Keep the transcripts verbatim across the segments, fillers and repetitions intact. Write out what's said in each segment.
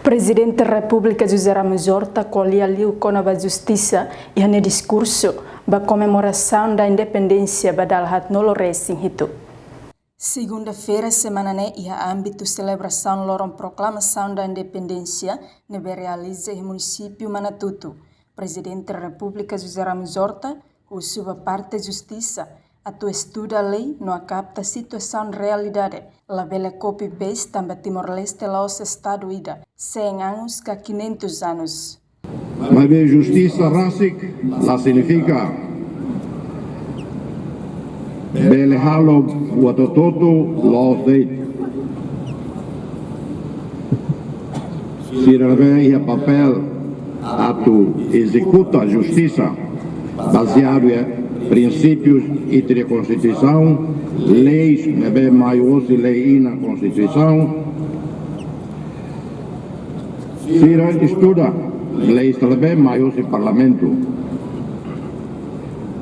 Prezidente Repúblika José Ramos Horta ko'alia liu kona-ba justisa iha nia diskursu ba komemorasaun da independénsia ba dala haatnulu resin hitu. Segunda-feira semana ne'e, iha ámbitu selebrasaun loron proklamasaun da independénsia ne'ebé realiza iha munisípiu Manatutu, Prezidente Repúblika José Ramos Horta husu ba parte justisa atu estuda lei no akapta situasaun realidade. Labele copy-paste tanba Timor-Leste la'ós estadu ida, cem anos ka quinhentos anos. Maibé justisa rasik la signifika bele halo buat hotu-hotu loos de'it. Sira ne'ebé iha papél atu ezekuta justisa bazeadu iha prinsípius ita-nia Konstituisaun, leis ne'ebé mai hosi lei inan Konstituisaun. Sira estuda leis ne'ebé mai hosi Parlamentu.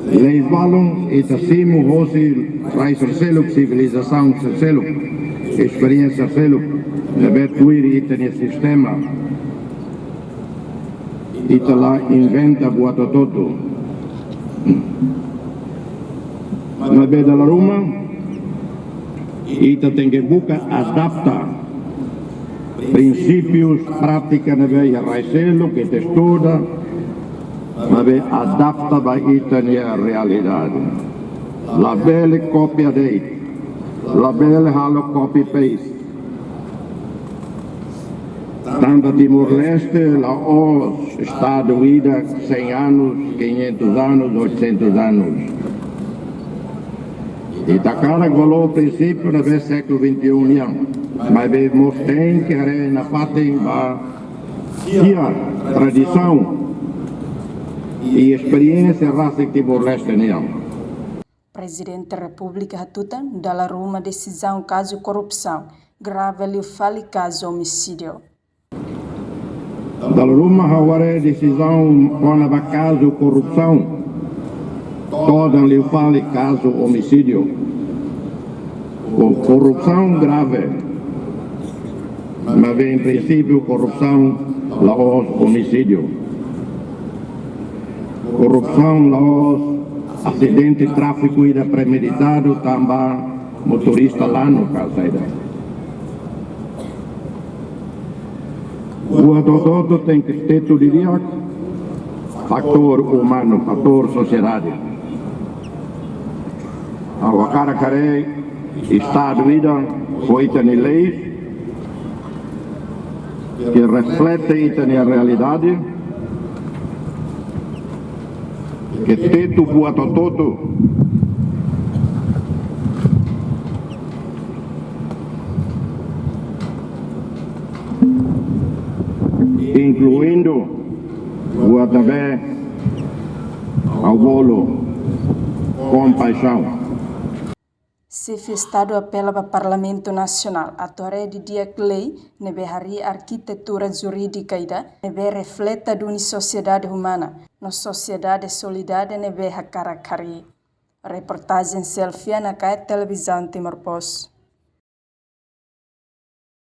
Leis balun ita simu hosi rai sira seluk, sivilizasaun sira seluk, esperiénsia sira seluk ne'ebé tuir ita-nia sistema. Ita la inventa buat hotu-hotu. Maibé dala ruma, ita tenke buka adapta prinsípius, prátika ne'ebé iha rai seluk ita estuda, maibé adapta ba ita-nia realidade. Labele kopia de'it, labele halo copy-paste. Tanba Timor-Leste la'ós estadu ida cem anos, quinhentos anos, oitocentos anos. Ita hakarak valór, prinsípiu ne'ebé sékulu vinte e um nian, maibé mós tenke haree nafatin ba iha tradisaun i esperiénsia rasik Timor-Leste nian. Prezidente Repúblika hatutan dala ruma desizaun kazu korrupsaun grave liu fali kazu omisídiu. Dala ruma ha'u haree desizaun kona-ba kazu korrupsaun todan liu fali kazu omisídiu. Ko-, korrupsaun grave, maibé em prinsípiu korrupsaun la'ós omisídiu. Korrupsaun la'ós asidente tráfiku ida premeditadu tanba motorista lanu ka saida. Buat hotu-hotu tenke tetu didi'ak, fatór umanu, fatór sosiedade. Ha'u hakarak haree estadu ida ho ita-nia leis ke reflete ita-nia realidade, ke tetu buat hotu-hotu, inkluindu buat ne'ebé ha'u bolu kompaixaun. Xefe Estadu apela ba Parlamentu Nasionál atu haree didi'ak lei ne'ebé harii arkitetura jurídika ida ne'ebé refleta duni sosiedade umana no sosiedade solidáriu ne'ebé hakarak harii. Reportajen Selfie Nakae, Televizaun Timor Post.